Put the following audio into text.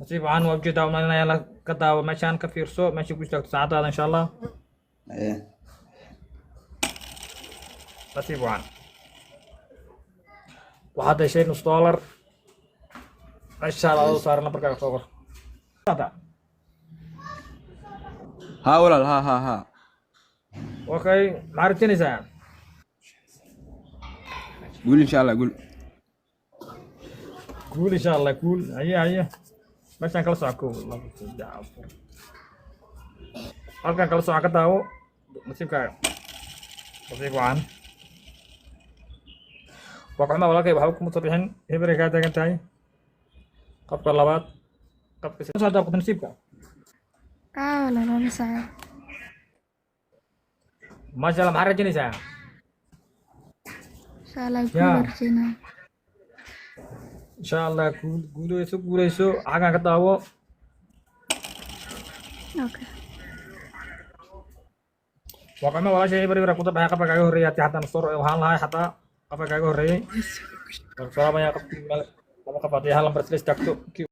Nasiib wacan. Waa ujeedaa umalinaya, la ka daawo meeshaan, ka fiirso meesha ku istaagto saacadaada, insha Allah. Haye. Nasiib wacan. Waxaad heshay nus dollar. Meeshaada adoo saaran lambarkaaga soo qor. Haa walaal, ha ha ha. Okay, maxaa rajaynaysaa? Guul insha Allah, guul. Guul insha Allah, guul. Haye haye, meeshaan kala soco: kow, labo, saddex, afar. Halkan kala soco, ka daawo nasiibkaaga. Nasiib wacan. Waa kuxumaa walaalkay, waxba kuma soo bixin, heberay kaa taagan tahay. Qofka labaad, qofka socdaa nasiibka. Aa walaal, waa la socdaa. Maasha Allah, maxaa rajaynaysaa? Insha Allah guul Ya. aan rajaynaya. Insha Allah guul. Guuleyso, guuleyso. Xaggan ka daawo. Okay. Waa kuxumaa walaashay, eber eber ku baxay. Qofka kaaga horreeyay haddii haddaan soo waxaan lahay, xataa qofka kaaga horreeyay waan salaamaya. Qofkii meel laba qof haddii hal lambar isla istaagto kii.